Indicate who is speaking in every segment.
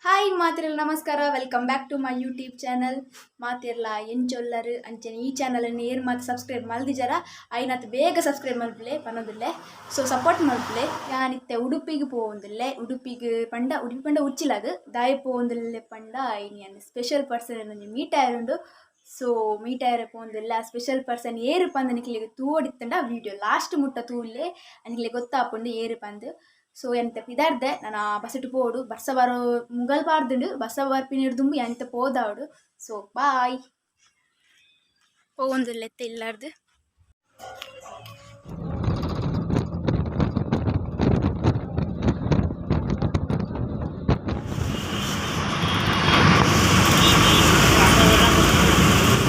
Speaker 1: Hi ಮಾತೆರೆಗ್ಲ ನಮಸ್ಕಾರ. Welcome back to my YouTube channel. ಮಾತೆರ್ಲ ಎಂಚೊಲ್ಲರು? ಅಂಚನೆ ಈ ಚಾನಲ್ ಏರ್ ಮಾತ ಸಬ್ಸ್ಕ್ರೈಬ್ ಮಲ್ದಿಜರ, ಐನತ್ ಬೇಗ ಸಬ್ಸ್ಕ್ರೈಬ್ ಮಲ್ಪುಲೆ ಪನೊಂದುಲ್ಲೆ. ಸೊ ಸಪೋರ್ಟ್ ಮಲ್ಪುಲೆ. ಯಾನಿತ್ತೆ ಉಡುಪಿಗೆ ಪೋವೊಂದುಲ್ಲೆ. ಉಡುಪಿಗೆ ಪಂಡ, ಉಡುಪಿ ಪಂಡ ಉಚ್ಚಿಲಾಗ್. ದಾಯೆ ಪೋವೊಂದುಲ್ಲೆ ಪಂಡ, ಇನಿ ಯಾನ್ ಸ್ಪೆಷಲ್ ಪರ್ಸನ್ ಒಂಜಿ ಮೀಟ್ ಆಯರುಂಡು. ಸೊ ಮೀಟ್ ಆಯರೆ ಪೋವೊಂದುಲ್ಲೆ. ಆ ಸ್ಪೆಷಲ್ ಪರ್ಸನ್ ಏರು ಪಂದ್ ನಿಕ್ಲೆಗ್ ತೂವೊಡಿತ್ತಂಡ ವೀಡಿಯೋ ಲಾಸ್ಟ್ ಮುಟ್ಟ ತೂಲೆ, ನಿಕ್ಲೆಗ್ ಗೊತ್ತಾಪುಂಡು ಏರು ಪಂದ್. ಸೊ ಎಂತ ಪಿದಾರ್ದೆ, ನಾನು ಬಸ್ಸಿಟ್ಟು ಪೋಡು. ಬರ್ಸ ಬರೋ ಮುಗಲ್ ಪಾರ್ದುಂಡು. ಬರ್ಸ ಬರ್ಪಿನ ದುಂಬು ಎಂತ ಪೋದಾವಡು. So bye. ಪೋವೊಂದುಲ್ಲೆತ್ತೆ ಇಲ್ಲಾರ್ದು.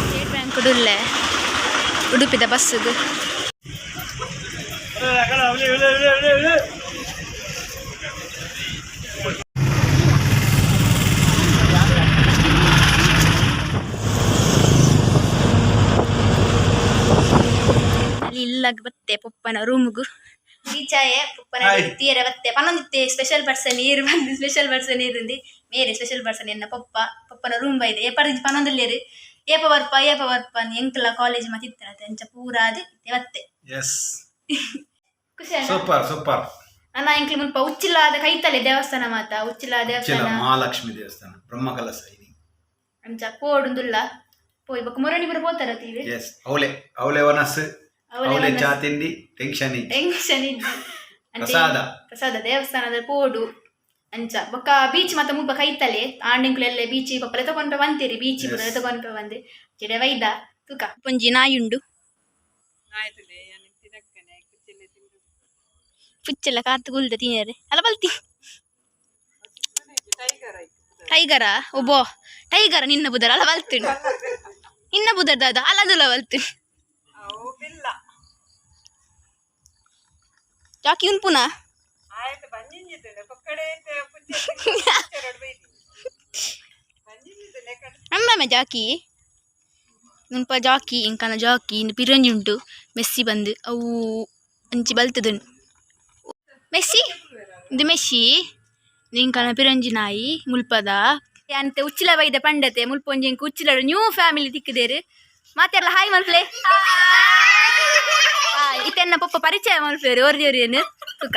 Speaker 1: ಸ್ಟೇಟ್ ಬ್ಯಾಂಕ್ ಉಲ್ಲೆ ಉಡುಪಿದ ಬಸ್ಸುಗು. ಅಲ್ಲಿ ಇಲ್ಲಾಗ ಬತ್ತೆ ಪೊಪ್ಪನ ರೂಮ್ಗು. ರೀಚಾಯೆ ಪೊಪ್ಪನ ತೀರೆ ಬತ್ತೆ ಪನೊಂದಿತ್ತೆ. ಸ್ಪೆಷಲ್ ಪರ್ಸನ್ ಏರು ಬಂದು, ಸ್ಪೆಷಲ್ ಪರ್ಸನ್ ಏರುಂದಿ ಮೇರೆ. ಸ್ಪೆಷಲ್ ಪರ್ಸನ್ ಎನ್ನ ಪೊಪ್ಪ. ಪೊಪ್ಪನ ರೂಮ್ ಬೈದೆ. ಏಪರ್ದಿಂಚ ಪನೊಂದುಲ್ಲೇರು, ಏಪ ಬರ್ಪ, ಏಪ ಬರ್ಪ ಅಂದ್. ಎಂಕಲ ಕಾಲೇಜ್ ಮತ್ತಿತ್ತನತೆ ಅಂಚ ಪೂರ ಅದು ಇತ್ತೆ ಬತ್ತೆ.
Speaker 2: ಎಸ್.
Speaker 1: ಖುಷಿ ಅಲ್ಲ?
Speaker 2: Super super.
Speaker 1: ಅಣ್ಣ, ಎಂಕ್ಲ ಮುಲ್ಪ ಉಚ್ಚಿಲಾದ ಕೈತಲೆ ದೇವಸ್ಥಾನ ಮಾತ, ಉಚ್ಚಿಲ
Speaker 2: ಉಚ್ಚಿಲ.
Speaker 1: ದೇವಸ್ಥಾನ.
Speaker 2: ಮಹಾಲಕ್ಷ್ಮಿ ದೇವಸ್ಥಾನ, ಬ್ರಹ್ಮಕಲಶ ಇನಿ.
Speaker 1: ಅಂಚ ಪೋಡುಂದುಲ್ಲ. ಪೋಯ್ ಬೊಕ್ಕ ಮುರಣಿ ಪೂರ ಪೋತಾರ ತೀವಿ.
Speaker 2: ಎಸ್, ಅವಲೆ ಅವಲೆ ವನಸ್.
Speaker 1: ಅವಲೆ.
Speaker 2: ಅವಲೆ.
Speaker 1: ವನಸ್.
Speaker 2: ಚಾ ತಿಂಡಿ, ಟೆನ್ಷನ್ ಇಜ್ಜಿ.
Speaker 1: ಟೆನ್ಷನ್ ಇಜ್ಜಿ. ಅಂಚೆ
Speaker 2: ಪ್ರಸಾದ.
Speaker 1: ಪ್ರಸಾದ, ದೇವಸ್ಥಾನದ ಪೋಡು. ಅಂಚ ಬೊಕ್ಕ ಬೀಚ್ ಮಾತ ಮುಲ್ಪ ಕೈತಲೆ. ಆಂಡಿಂಕುಲೆಲ್ಲ ಬೀಚ್ ಪಪ್ಪಲೆ ತಗೊಂಡ ಬಂತೀರಿ, ಬೀಚ್ ಪೂರ ತಗೊಂಡ ಬಂದು ಚಿಡೆ ವೈದ ತುಕ ಪುಂಜಿ ನಾಯಿ ಉಂಡು. ಪುಚ್ಚೆಲ್ಲ ಕಾತು ಕುಲ್ದ ತಿನ್ಯರೆ ಅಲ್ಲ ಬಲ್ತಿ. ಟೈಗರ ಒಬ್ಬೋ ಟೈಗರ ನಿನ್ನ ಬುದರ್ ಅಲ್ಲ ಬಲ್ತಿಂಡು. ನಿನ್ನ ಬುದರ್ ದಾದ ಅಲ್ಲ, ಅದುಲ ಬಲ್ತಿಂಡು. ಜಾಕಿ ಉನ್ಪುನಾ?
Speaker 3: ಆಯ್ತು, ಬಂಜಿಂಜಿತ್ತುಂಡೆ ಪಕ್ಕಡೆ.
Speaker 1: ಅಮ್ಮಮ್ಮ ಜಾಕಿ ಮುಲ್ಪ. ಜಾಕಿ ಎಂಕನ ಜಾಕಿ ಇಂದು ಪಿರಂಜಿ ಉಂಟು. ಮೆಸ್ಸಿ ಬಂದು ಅವು ಅಂಚಿ ಬಲ್ತದುಂಡು. ಮೆಸ್ಸಿ, ಇಂದು ಮೆಸ್ಸಿ. ಎಂಕನ ಪಿರಂಜಿ ನಾಯಿ ಮುಲ್ಪದ. ಅಂತೆ ಉಚ್ಚಿಲ ಬೈದ ಪಂಡತೆ. ಮುಲ್ಪ ಒಂಜಿ ಎಂಕ್ ಉಚ್ಚಿಲ ನ್ಯೂ ಫ್ಯಾಮಿಲಿ ತಿಕ್ಕಿದೇರು. ಮಾತೆರ್ಲ ಹಾಯ್ ಮಲ್ಪ್ಲೆ. ಇತ್ತೆನ್ನ ಪೊಪ್ಪ ಪರಿಚಯ ಮಲ್ಪೇರು ಒರಿ ಒರಿಯನು ತುಕ.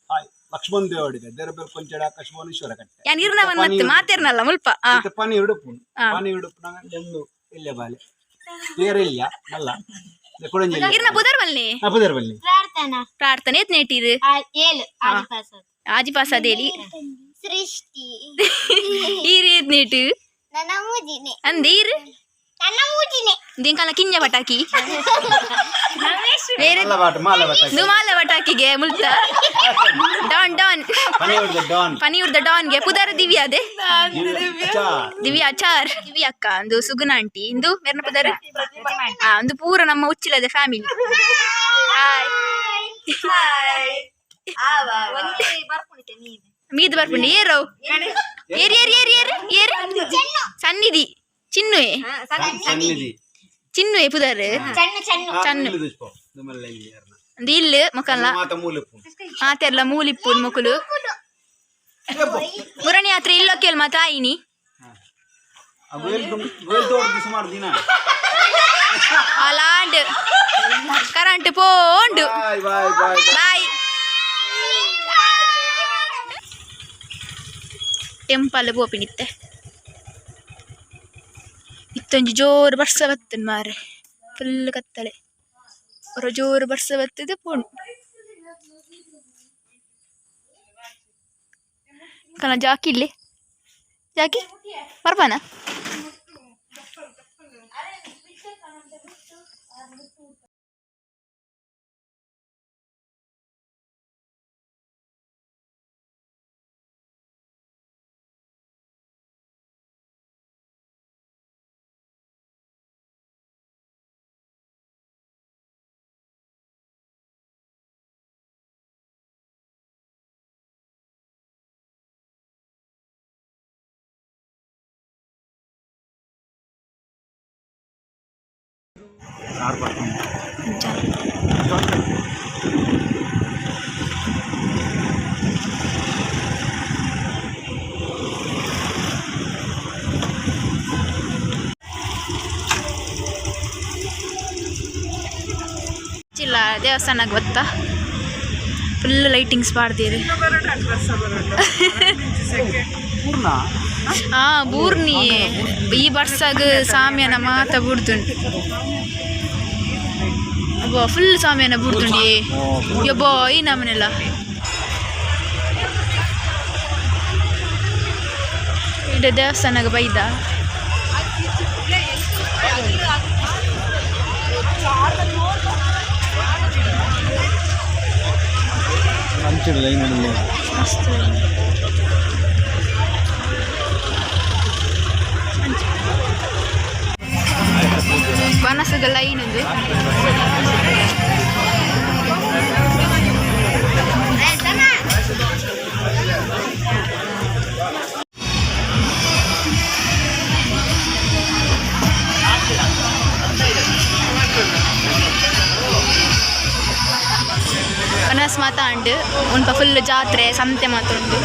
Speaker 4: ಹಾಯ್, ಲಕ್ಷ್ಮಣ್ ದೇವಾಡಿಗ, ದೇರಬೇರು ಕೊಂಚಡ, ಆಕಾಶವಾಣೀಶ್ವರ ಕಟ್ಟೆ.
Speaker 1: ಯಾನ್ ಇರ್ನವನ್ ಮತ್ತೆ ಮಾತೆರ್ನಲ್ಲ ಮುಲ್ಪ ಆ.
Speaker 4: ಇತ್ತೆ ಪನಿ ಉಡುಪು.
Speaker 1: ಆ.
Speaker 4: ಪನಿ ಉಡುಪು ಒಂದು ಇಲ್ಲ ಬಾಲೆ ಬೇರೆ ಇಲ್ಲ ಅಲ್ಲ ಕೊಡಂಜಿ.
Speaker 1: ಇರ್ನ ಬುದರ್ ಮಲ್ನಿ.
Speaker 4: ಅಪದರ್ ಬಲ್ಲಿ.
Speaker 5: ಪ್ರಾರ್ಥನಾ.
Speaker 1: ಪ್ರಾರ್ಥನೆ ಏತ್ ನೇಟಿರು?
Speaker 5: 7 ಆದಿಪಾಸ.
Speaker 1: ಆಜಿ ಪಾಸ ದೇಲಿ.
Speaker 5: ಸೃಷ್ಟಿ.
Speaker 1: ಈರ್ ಏತ್ ನೇಟು?
Speaker 5: ನನ್ನ ಮೂಜಿನೆ.
Speaker 1: ಅಂದೀರ್.
Speaker 5: ನನ್ನ ಮೂಜಿನೆ.
Speaker 1: ದಿಂಕಲ ಕಿಂಜ ಪಟಾಕಿ ಬೇರೆ.
Speaker 4: ಅಲ್ಲ ಬಾಟ ಮಾಲ ಬಾಟ.
Speaker 1: ದುಮಾಲ ಪಟಾಕಿಗೆ ಮುಲ್ತ ಡಾನ್ ಡಾನ್.
Speaker 4: ಪನಿ ಉಡುದ ಡಾನ್.
Speaker 1: ಪನಿಯೂರ್ದ ಡಾನ್ಗೆ ಪುದರ್ ದಿವ್ಯಾ ಅದೇ.
Speaker 4: ಚಾರ್.
Speaker 1: ದಿವ್ಯಾ ಆಚಾರ್, ದಿವ್ಯಾ ಅಕ್ಕ. ಒಂದು ಸುಗುಣ ಆಂಟಿ. ಇಂದು ಮೇರ್ನ ಪುದರ್ ಒಂದು ಪೂರ ನಮ್ಮ ಉಚ್ಚಿಲದ ಫ್ಯಾಮಿಲಿ. ಹಾಯ್. ಮೀದ್ ಬರ್ಪುಂಡು. ಏರೋ ಏರ್ ಏರ್ ಏರ್ ಏರ್ ಏರ್ ಸನ್ನಿಧಿ ಚಿನ್ನುವೆ.
Speaker 4: ಸನ್ನಿಧಿ.
Speaker 1: ಚಿನ್ನುವೆ ಪುದರ್.
Speaker 5: ಚಣ್ಣು ಚಣ್ಣು.
Speaker 1: ಚಣ್ಣು.
Speaker 4: ದುಮಲ್ಲ ಇಲ್ಲಿ ಯಾರ್ನ.
Speaker 1: ಒಂದು ಇಲ್ಲು ಮೊಕಲ್ಲ.
Speaker 4: ಮಾತ ಮೂಲಿಪ್ಪು.
Speaker 1: ಮಾತೆರ್ಲ ಮೂಲಿಪ್ಪು ಮೊಕುಲು. ಮುರಣಿ ಯಾತ್ರೆ ಇಲ್ಲೋ ಕೇಳ್ ಮಾತ ಆಯಿನಿ.
Speaker 4: ಗೋಯಲ್ ಗೋಯಲ್ ತೋಟದ ಸುಮಾರು ದಿನ.
Speaker 1: ಅಲಾಂಡ್ ಕರೆಂಟ್ ಪೋಂಡು.
Speaker 4: Bye bye bye.
Speaker 1: Bye. Temple ಪೋಪಿನಿತ್ತೆ. ಇತ್ತೊಂಜಿ ಜೋರು ಬರ್ಸ ಬತ್ತನ್ ಮಾರೆ. ಫುಲ್ ಕತ್ತಲೆ. ಒರ ಜೋರು ಬರ್ಸ ಬತ್ತದ ಪೋಂಡು. ಕಣ ಜಾಕಿ ಇಲ್ಲಿ. ಜಾಕಿ ಬರ್ಪಾನ? ದೇವಸ್ಥಾನಕ್ಕೆ ಗೊತ್ತಾ ಫುಲ್ ಲೈಟಿಂಗ್ಸ್ ಪಾಡ್ದೀರಿ.
Speaker 4: ಪೂರ್ಣ.
Speaker 1: ಆ ಬೂರ್ನಿ ಈ ಬರ್ಸಾಗ ಸಾಮ್ಯಾನ ಮಾತ ಬುಡ್ದುಂಡು. ಅಬ್ಬಾ, ಫುಲ್ ಸಾಮ್ಯಾನ ಬುಡ್ದುಂಡಿ. ಯಬ್ಬಾ, ಈ ನಮನೆಲ್ಲ ಇಡ ದೇವಸ್ಥಾನಗ ಬೈದ.
Speaker 4: ಅಂಚಿನ ಲೈನ್.
Speaker 1: ಮಸ್ತ್. ಬನಸದ ಲೈನ್ ಒಂದು. ಬನಸ್ ಮಾತ ಉಂಡು. ಉನ್ಪ ಫುಲ್ ಜಾತ್ರೆ ಸಂತೆ ಮಾತ ಉಂಡು.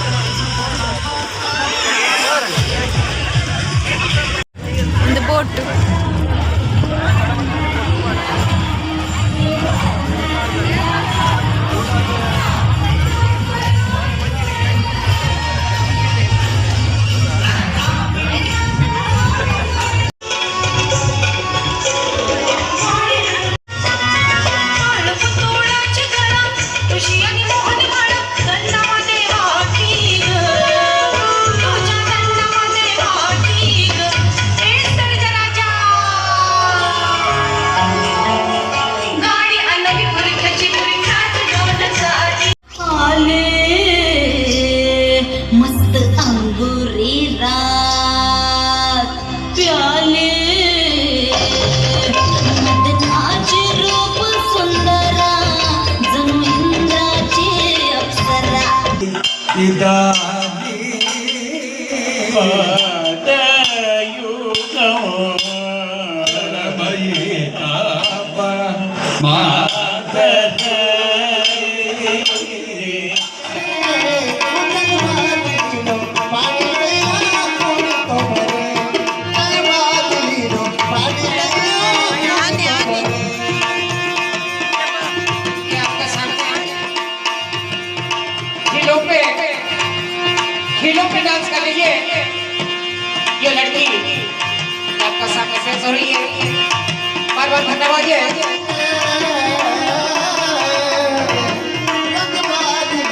Speaker 1: ಒಂದು ಬೋಟ್.
Speaker 6: मस्त अंगुरी रात प्याले, मदनाचे रूप सुंदरा, जणू इंद्राचे अप्सरा.
Speaker 7: खेलों पे, खेलों पे डांस कर रही है ये लड़की। आपका सामने फेस हो रही है। बार बार धन्यवाद है। क्या बात है?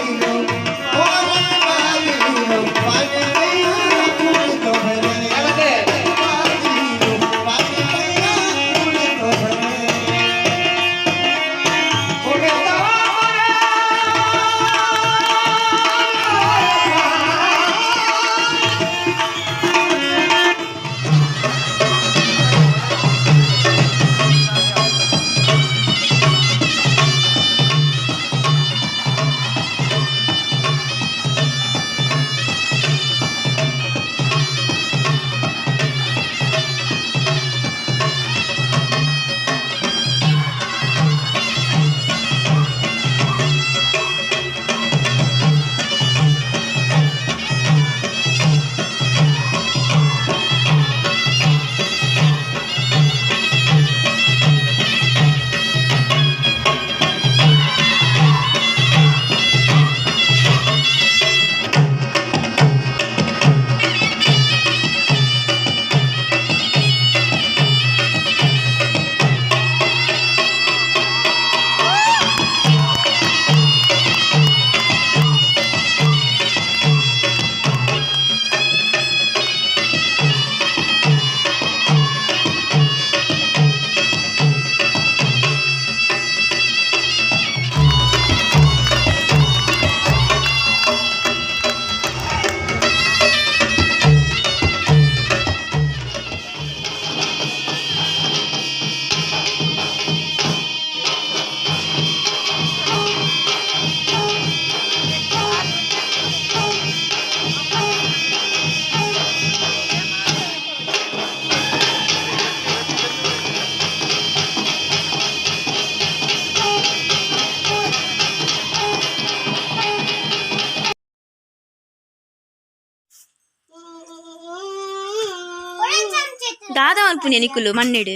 Speaker 1: ದಾದ ಮಲ್ಪುನಿ ನಿಕುಲು ಮಣ್ಣೆಡು?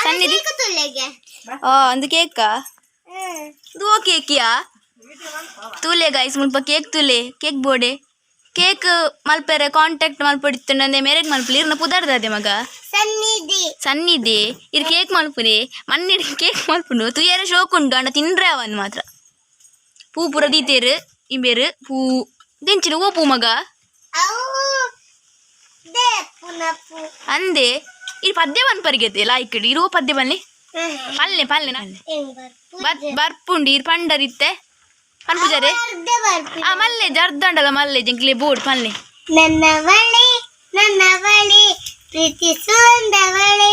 Speaker 1: ಸನ್ನಿಧಿ. ಅಂದು ಕೇಕಾ ದು ಕೇಕಿಯಾ ತೂಲೆ ಗಾಯ್ಸ್ ಮುಲ್ಪ ಕೇಕ್ ತೂಲೆ ಕೇಕ್ ಬೋಡೆ ಕೇಕ್ ಮಲ್ಪೆರೆ ಕಾಂಟ್ಯಾಕ್ಟ್ ಮಲ್ಪಡಿತ್ತುಂಡೆ ಮೇರೆಗ್ ಮಲ್ಪುಲಿ ಇರ್ನ ಪುದರ್ದಾದೆ ಮಗ
Speaker 5: ಸನ್ನಿಧಿ
Speaker 1: ಸನ್ನಿಧಿ ಇರ್ ಕೇಕ್ ಮಲ್ಪುನೆ ಮಣ್ಣಿಡ್ ಕೇಕ್ ಮಲ್ಪುಂಡು ತುಯರೆ ಶೋಕ್ ಉಂಡು ಅಂಡ ತಿಂಡ್ರೆ ಅವನ್ ಮಾತ್ರ ಪೂ ಪೂರ ದೀತೇರು ಇಂಬೇರು ಪೂ ದಿಂಚಿನ ಓ ಪೂ ಮಗ
Speaker 5: ಅವು they ಪುನಪು
Speaker 1: ಅಂದೆ ಇರ್ ಪದ್ಯ ಪನ್ಪರಿಗೆತೆ ಲಾಯ್ಕ್ ಇರುವ ಪದ್ಯ ಬನ್ನಿ ಪಲ್ಲೆ ಪಲ್ಲೆ ನಾನ್ ಬರ್ಪುಂಡು ಇರ್ ಪಂಡರಿತ್ತೆ ಪನ್ಪುಜಾರೆ ಆ ಮಲ್ಲೆ ಜರ್ದಂಡಲ ಮಲ್ಲೆ ಜಂಕ್ಲೆ ಬೋರ್ಡ್ ಪಲ್ಲೆ
Speaker 5: ನನ್ನ ಬಳಿ ನನ್ನ ಬಳಿ ಪ್ರೀತಿಸುವಂದವಳೆ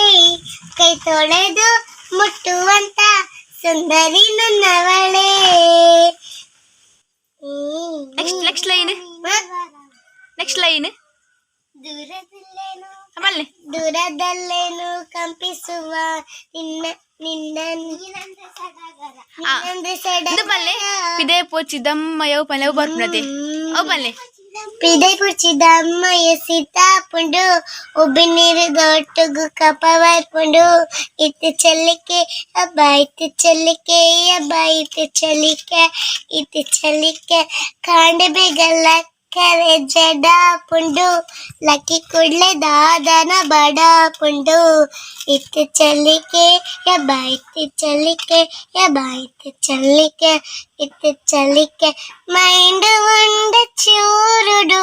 Speaker 5: ಕೈ ತೊಳೆದು ಮುಟ್ಟುವಂತ ಸುಂದರಿ ನನ್ನವಳೆ.
Speaker 1: Next next line next line.
Speaker 5: ದೂರದಲ್ಲೇನು
Speaker 1: ಮಲ್ಲೆ
Speaker 5: ದೂರದಲ್ಲೇನು ಕಂಪಿಸುವ ನಿನ್ನ ನಿನ್ನ
Speaker 1: ಆ,
Speaker 5: ನಿನ್ನಂದು
Speaker 1: ಇದು ಪಲ್ಲೆ ಪಿದೆ ಪೋಚಿ ದಮ್ಮ ಯವು ಪಲ್ಲೆ ಅವು ಬರ್ಪುಂಡತೆ ಅವು ಪಲ್ಲೆ.
Speaker 5: ಪಿದೆ ಪುಡ್ಚಿದಮ್ಮಯ ಸೀತಾಪುಂಡು ಉಬ್ಬಿನೀರು ದೊಟ್ಟುಗು ಕಪ ಬರ್ಪುಂಡು ಇತ್ತು ಚೆಲ್ಲಿಕೆ ಅಬ್ಬ ಇತ್ತು ಚೆಲ್ಲಿಕೆ ಅಬ್ಬ ಇತ್ತು ಚೆಲ್ಲಿಕೆ ಇತ್ತು ಚೆಲ್ಲಿಕೆ ಕಾಂಡೆ ಬೇಗಲ್ಲ ಕರೆ ಜಡಾಪುಂಡು ಲಕ್ಕಿ ಕೂಡ್ಲೆ ದಾದನ ಬಡಾಪುಂಡು ಇತ್ತು ಚೆಲ್ಲಿಕೆ ಅಬ್ಬ ಇತ್ತು ಚೆಲ್ಲಿಕೆ ಅಬ್ಬ ಇತ್ತು ಚೆಲ್ಲಿಕೆ ಇತ್ತು ಚೆಲ್ಲಿಕೆ మైండ్ ఉండ చూరుడు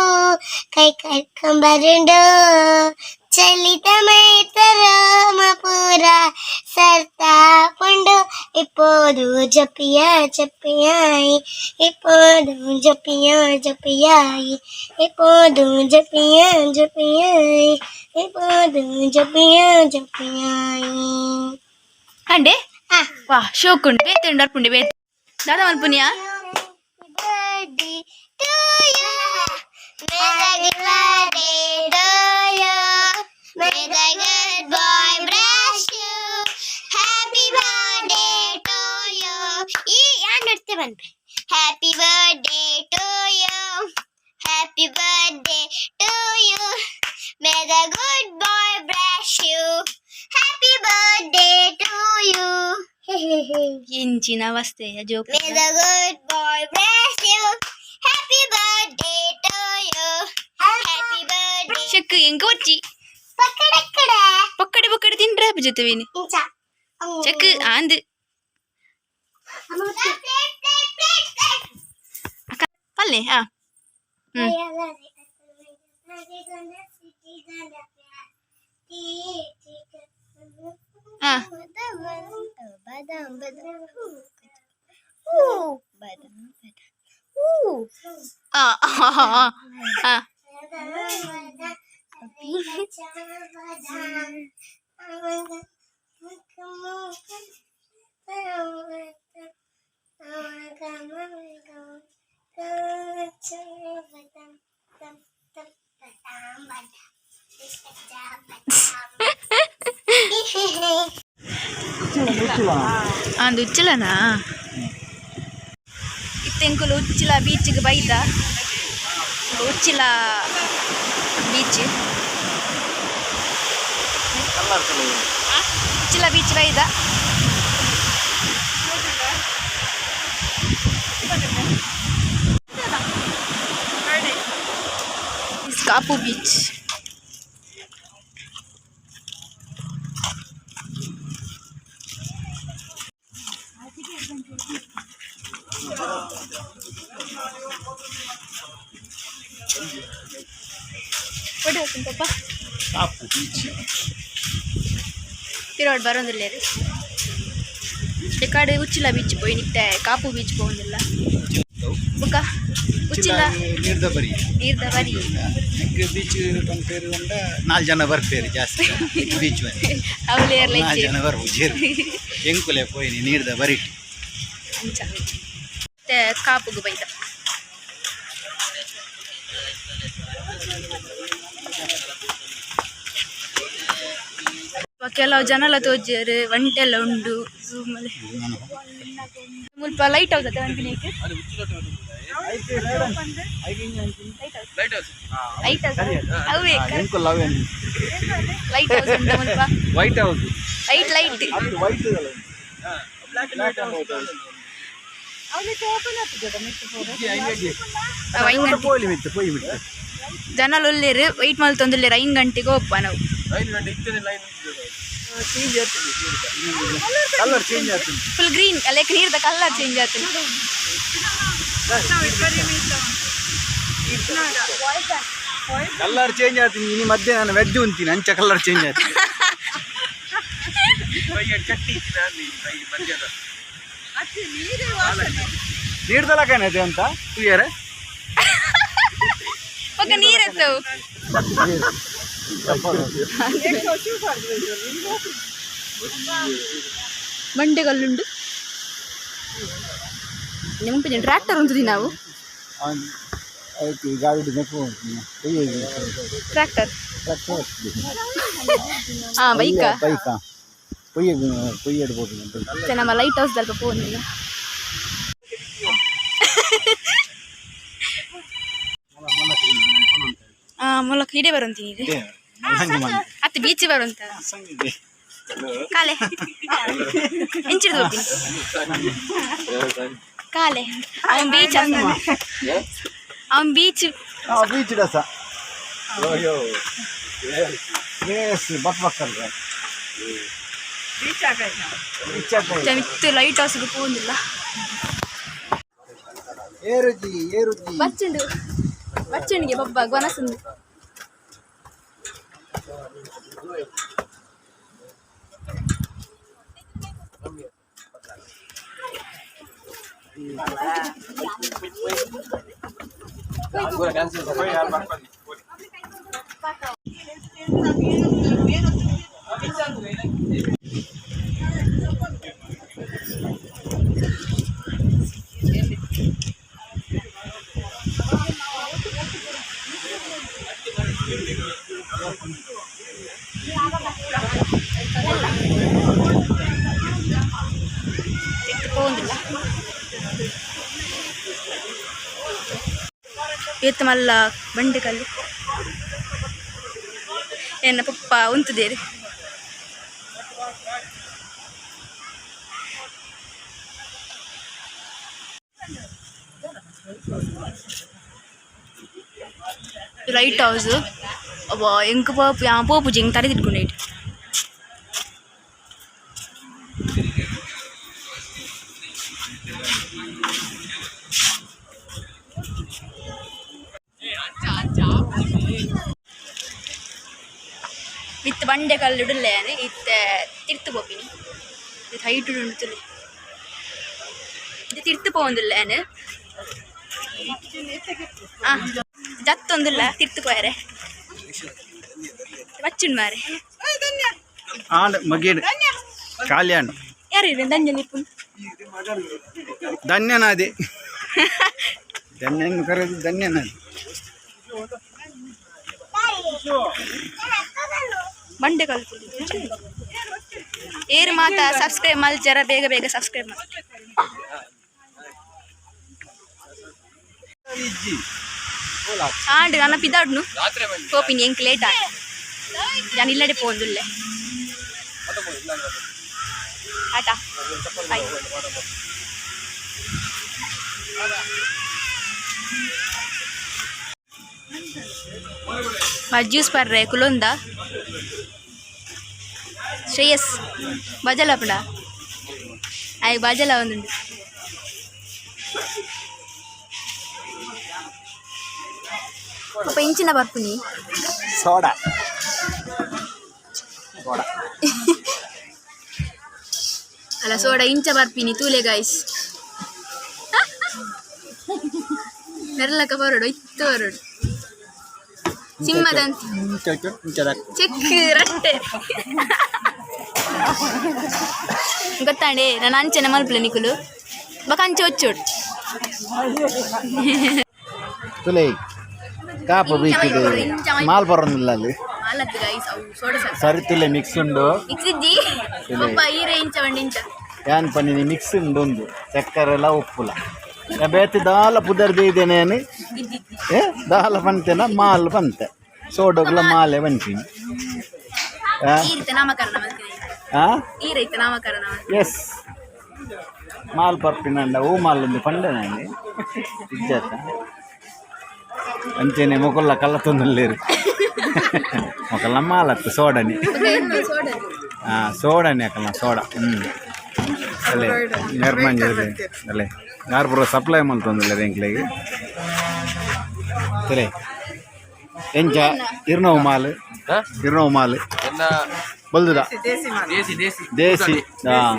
Speaker 5: కై కర్కంబరుడు చలితమైత రోమపూర సర్తాపుండు இப்போது ஜப்பியா ஜப்பியாய் இப்போது ஜப்பியா ஜப்பியாய் இப்போது ஜப்பியா ஜப்பியாய் இப்போது ஜப்பியா ஜப்பியாய்.
Speaker 1: ಅಂಡೆ ವಾ ಶೋಕ್ ಉಂಡು ಬೇತೆ ಉಂಡು ಅರ್ಪುಂಡೆ ಬೇತೆ ದಾದಾ ಮಲ್ಪುನಿಯಾ.
Speaker 5: Birthday to you. May the good birthday to you. May the good boy bless you. Happy birthday to you. ಈ ಯಾನ್ ನಡ್ತೆ ಬಂದ್ರೆ happy birthday to you. Happy birthday to you. May the good boy bless you. Happy birthday to you.
Speaker 1: ಇಂಚಿನ ಅವಸ್ಥೆಯ joke.
Speaker 5: May the good boy bless you. Happy birthday to you. Happy birthday.
Speaker 1: ಶಕ್ ಎಂಕ ಒಚ್ಚಿ.
Speaker 5: ಪಕ್ಕಡಕ್ಕಡ.
Speaker 1: ಪೊಕ್ಕಡೆ ಪೊಕ್ಕಡೆ ತಿಂಡ್ರೆ ಜೊತೆವೇನಿ.
Speaker 5: ಇಂಚ.
Speaker 1: ಚಕ್ ಆಂದ್.
Speaker 5: Plate plate plate plate.
Speaker 1: ಅಕ್ಕ ಪಲ್ಲೆ ಹಾ ಹ್ಮ್. ಹಾ.
Speaker 5: ಬಾದಾಮ್ ಬಾದಾಮ್ ಬಾದಾಮ್
Speaker 1: ಆ ಆ, ಆ, ಆ. ಅಂದು ಉಚ್ಚಲನಾ ಇತ್ತೆಂಕುಲು ಉಚ್ಚಿಲ ಬೀಚ್ಗೆ ಬೈದ. ಉಚ್ಚಿಲ ಬೀಚ್ ಉಚ್ಚಿಲ ಬೀಚ್ ಬೈದ. ಕಾಪು ಬೀಚ್. ಪಪ್ಪ.
Speaker 2: ಕಾಪು ಬೀಚ್.
Speaker 1: ಪಿರೋಡ್ ಬರೋದಿಲ್ಲ ರೀ. ಕಾಡು ಉಚ್ಚಿಲ ಬೀಚ್ ಪೋಯಿ ನಿತ್ತೆ ಕಾಪು ಬೀಚ್ ಪೋವೊಂದಿಲ್ಲ ಬೊಕ್ಕ ಉಚ್ಚಿಲ.
Speaker 2: ನೀರ್ದ ಬರಿ.
Speaker 1: ನೀರ್ದ ಬರಿ.
Speaker 2: ಎಂಕ್ ಬೀಚ್ ಪನ್ಪೇರು ಪಂಡ ನಾಲ್ ಜನ ಬರ್ಪೇರು ಜಾಸ್ತಿ ಬೀಚ್ ಬನ್ನಿ.
Speaker 1: ಅವಳು
Speaker 2: ನಾಲ್ ಜನ ಬರ್ಪು ಎಂಕುಲೆ ಪೋಯಿನಿ ನೀರ್ದ ಬರಿಟ್.
Speaker 1: ಅಂಚ ಮತ್ತೆ ಕಾಪುಗು ಬೈದ. ಕೆಲವು ಜನಲ ತೋಜರು ಒಂಟೆಲ್ಲ ಉಂಡು ಝೂಮಲ್ಲಿ ಮುಲ್ಪ ಲೈಟ್ ಹೌಸ್ ಅದ ಅನ್ಪಿನೇಕ್ ಲೈಟ್ ಹೌಸ್ ಅವೇ.
Speaker 4: ಎಂಕುಲ್ ಅವೇನು.
Speaker 1: ಲೈಟ್ ಹೌಸ್ ಉಂಟು ಮುಲ್ಪ.
Speaker 4: White house.
Speaker 1: Light light.
Speaker 4: ಅದು ವೈಟ್.
Speaker 1: ಐನ್ ಗಂಟೆ
Speaker 2: ಪೋಲಿ ಮಿತ್ತು ಪೋಯಿ ಮಿತ್ತು.
Speaker 1: ಜನಲು ಉಲ್ಲೇರು, ವೆಯ್ಟ್ ಮಲ್ತೊಂದುಲ್ಲೇರು. 5 ಗಂಟೆಗೆ ಒಪ್ಪ ನಾವು.
Speaker 2: ಕಲರ್ ಚೇಂಜ್ ಆಗ್ತದೆ.
Speaker 1: ಫುಲ್ ಗ್ರೀನ್, ಲೈಕ್ ನೀರ್ದ ಕಲರ್ ಚೇಂಜ್ ಆಗ್ತದೆ.
Speaker 2: ಕಲರ್ ಚೇಂಜ್ ಆಗ್ತೀನಿ. ಇನಿ ಮಧ್ಯೆ ನಾನು ವೆಜ್ ಉಂತೀನಿ, ಅಂಚ ಕಲರ್ ಚೇಂಜ್ ಆಗ್ತೀನಿ. ನೀರ್ದಲಕೇನದೆ ಅಂತ ತೂಯರೆ.
Speaker 1: ಪಕ್ಕ ನೀರೆತ್ತವು. ಬಂಡೆಗಲ್ಲುಂಡು. ನೆಂಪಿನ ಟ್ರ್ಯಾಕ್ಟರ್ ಉಂಟು ನಾವು.
Speaker 2: ಆಯ್ತು, ಈ ಗಾಡಿ ನೆಕ್ಕು.
Speaker 1: ಟ್ರ್ಯಾಕ್ಟರ್, ಹಾ, ಬೈಕ್.
Speaker 2: ಬೈಕಾ ಪೊಯ್ಯ ಪೊಯ್ಯ ಇಡ್ಬೋದು.
Speaker 1: ನಮ್ಮ ಲೈಟ್ ಹೌಸ್ ಸ್ವಲ್ಪ ಫೋನ್. ಆ ಮೂಲಕ ಇಡೇ ಬರುವಂತೀನಿ ಇದೆ. ಅತ್ತೆ ಬೀಚ್ ಬರುವಂತ ಕಾಲೆ ಎಂಚಿಡ್ದು ಹೋಗ್ತೀನಿ ಕಾಲೆ. ಅವನ್ ಬೀಚ್, ಅವನ್ ಬೀಚ್.
Speaker 2: ಬೀಚ್ ಡಸ ಎಸ್ ಬಕ್ ಬಕ್ಕಲ್ರ.
Speaker 3: ಬೀಚ್ ಆಗೈತೆ.
Speaker 1: ಮಿತ್ತು ಲೈಟ್ ಹೌಸ್ಗೆ ಪೋಂದಿಲ್ಲ.
Speaker 2: ಏರುಜಿ ಏರುಜಿ.
Speaker 1: ಬಚ್ಚುಂಡು ಬಚ್ಚುಂಡಿಗೆ ಬಬ್ಬ ಗೊನಸುಂಡು. ಪೋಂದಿಲ್ಲ. ಏತ್ ಮಲ್ಲ ಬಂಡೆ ಕಲ್ಲು. ಎನ್ನ ಪಪ್ಪ ಉಂತುದೇರು. ಲೈಟ್ ಹೌಸ್ ಅಬ್ಬ. ಎಂಕ್ ಪೋಪು ಪೋಪುಜಿ, ಎಂಕ್ ತರೆ ತಿಟ್ಕೊಂಡೈಟ್. ವಿತ್ ಬಂಡೆ ಕಲ್ಲು ಇಡಲೆ ಇತ್ತೆ ತಿರ್ತು ಪೋಪಿನಿ. ಇದು ಹೈಟ್ ಉಂಟು. ಇದು ತಿರ್ತು ಪೋವೊಂದುಲ್ಲ ಯಾನ್. ಆ ಜತ್ತೊಂದುಲ್ಲ ತಿರ್ತು ಪೋಯರೆ. ಬಚ್ಚುಂಡು ಮಾರೆ.
Speaker 2: ಆಂಡ್ ಮಗೇಡ್ ಕಾಲ್ಯಾಣ್.
Speaker 1: ಯಾರು ಇರ್ಬೇಕು ಧನ್ಯ ನಿಪ್ಪುನ್?
Speaker 2: ಧನ್ಯನಾದೆ, ಧನ್ಯನ ಕರೆದು ಧನ್ಯನಾದೆ.
Speaker 1: ಬಂಡೆ ಕಲ್ಲು. ಏರು ಮಾತ ಸಬ್ಸ್ಕ್ರೈಬ್ ಮಲ್ ಜರ, ಬೇಗ ಬೇಗ ಸಬ್ಸ್ಕ್ರೈಬ್ ಮಾಡಿ. ಆಂಡ್ ನನ್ನ ಪಿದಾಡ್ನು ಪೋಪಿನಿ. ಎಂಕ್ ಲೇಟ್ ಆಂಡ್. ನಾನು ಇಲ್ಲಡೆ ಪೋಂದುಲ್ಲೆ. ಆಟ ಬಾಯ್. ಜ್ಯೂಸ್ ಪರ್ರೆ ಕುಲೊಂದ. ಶ್ರೇಯಸ್ ಬಜಲ ಪಂಡ ಆಯ್ ಬಜಲ ಒಂದುಂಡು. ಪಾಪ ಇಂಚಿನ ಬರ್ಪುನಿ.
Speaker 2: Soda soda.
Speaker 1: ಅಲ್ಲ, ಸೋಡಾ ಇಂಚ ಬರ್ಪಿನಿ ತೂಲೆ ಗಾಯ್ಸ್. ಮೆರ್ಲಕ ಬರೋಡು, ಇತ್ತು ಬರೋಡು ಸಿಂಹದಂತ. ಚೆಕ್ ರಟ್ಟೆ ಗೊತ್ತಾಂಡೆ. ನಾನು ಅಂಚನೆ ಮಲ್ಪಲೆ ನಿಕುಲು ಬಕ ಅಂಚೆ ಒಚ್ಚೋಡು.
Speaker 2: ತುಲೆ ಕಾಪು ಬೀಚ್ ಮಾಲ್ ಬರೋದಿಲ್ಲ ಅಲ್ಲಿ.
Speaker 1: ಮಾಲತ್ತು ಗೈಸ್, ಅವು ಸೋಡಾ ಸಾಕು.
Speaker 2: ಸರಿ, ತುಲೆ ಮಿಕ್ಸ್ ಉಂಡು.
Speaker 1: ಮಿಕ್ಸ್ ಇಜ್ಜಿ ಪಪ್ಪ ಈರೆ ಇಂಚ ಬಂಡಿ ಇಂಚ.
Speaker 2: ಯಾನ್ ಪನ್ನಿನಿ ಮಿಕ್ಸ್ ಉಂಡು ಒಂದು ಚಕ್ಕರೆ ಎಲ್ಲ ಉಪ್ಪುಲ. ನಾ ಬೇತೆ ದಾಲ ಪುದರ್ ಇದ್ದೇನೆ.
Speaker 1: ಇಜ್ಜಿ.
Speaker 2: ಏ ದಾಲ ಪಂತೆನ ಮಾಲ್ ಪಂತೆ ಸೋಡೋಗ್ಲ ಮಾಲೆ ಪನ್ಪಿನಿ.
Speaker 1: ಈ ರೀತಿ ನಾಮಕರಣ ಮಾಡ್ತೀನಿ.
Speaker 2: ಆ
Speaker 1: ಈ ರೀತಿ ನಾಮಕರಣ ಮಾಡ್ತೀನಿ.
Speaker 2: ಎಸ್. ಮಾಲ್ ಪರ್ಪಿನಂಡ ಹೂ ಮಾಲ್ ಒಂದು ಪಂಡನೆ ಇಜ್ಜಾತ. ಅಂಚೆನೆ ಮೊಕಲ್ಲ ಕಲ್ಲ ತೊಂದಲ್ಲೇರು ಮೊಕಲ್ಲ ಮಾಲತ್ತು ಸೋಡನಿ. ಹಾಂ, ಸೋಡನೆ ಅಕಲ್ನ ಸೋಡಾ. ಅಲ್ಲೇ ನಿರ್ಮಂಜ ಅಲ್ಲೇ ಯಾರು ಪೂರ ಸಪ್ಲೈ ಮಲ್ತೊಂದುಲ್ಲೆರ್ ಎಂಕ್ಲೆಗ್. ತಲೆ ಎಂಚ ಇರ್ನವು ಮಾಲ್? ಇರ್ನವು ಮಾಲ್ ಬಲ್ದುದ. ದೇಸಿ ಹಾಂ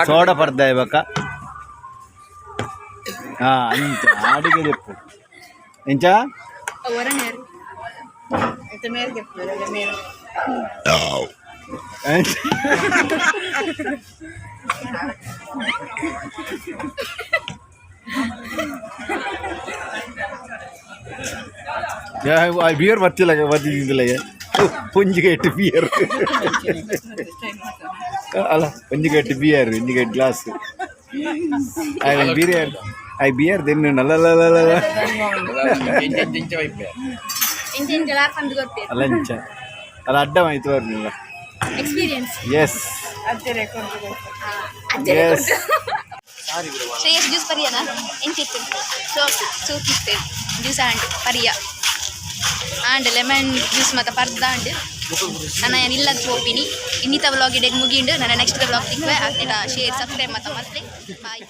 Speaker 2: ಸೋಡ ಪರ್ದಾಯ ಬಕ್ಕ. ಹಾಂ, ಅಂಚ ಅಡಿಗೆ ದೆಪ್ಪು ಎಂಚ.
Speaker 1: ಒರನೇರು.
Speaker 2: ಎಂಚ? ಬಿಯರ್ ಬರ್ತಿಲ್ಲ, ಬರ್ತಿದ್ದಿಲ್ಲ. ಪುಂಜಿಗೇಟ್ ಬಿಯರ್ ಅಲ್ಲ, ಒಂಜಿಗಟ್ಟು ಬಿಯರ್, ಒಂಜಿಗಟ್ಟು glass. I beer, I beer ದೆನ್ನು ನಲ್ಲ.
Speaker 1: ಇಂಚ ಇಂಚ ಲಾರ್ಪಂದು ಗೊತ್ತೇ.
Speaker 2: ಅಲ್ಲ, ಇಂಚ ಅಲ್ಲ, ಅಡ್ಡ ಮಾಹಿತಿ ಬರ್ನಿಲ್ಲ.
Speaker 1: Experience.
Speaker 2: Yes yes.
Speaker 1: Shreyas, juice ಪರಿಯನಾ? ಎಂಚಿತ್ತು? ಸೋಕ್ ಸೂಪ್ ಇತ್ತೆ, ಜ್ಯೂಸ್ ಆಂಡ್ ಪರಿಯ ಆಂಡ್ ಲೆಮನ್ ಜ್ಯೂಸ್ ಮತ್ತು ಪರ್ದಾಂಡ್. ನಾನು ಇಲ್ಲದ ಪೋಪಿನಿ. ಇನ್ನಿತ ವ್ಲಾಗ್ ಇಡೆಗ್ ಮುಗಿಂಡು. ನನ್ನ ನೆಕ್ಸ್ಟ್ ವ್ಲಾಗ್ ತಿಕ್ವೆ. ಅತ್ನೇಟ ಶೇರ್, ಸಬ್ಸ್ಕ್ರೈಬ್ ಮತ್ತು ಮತ್ತೆ ಬಾಯ್.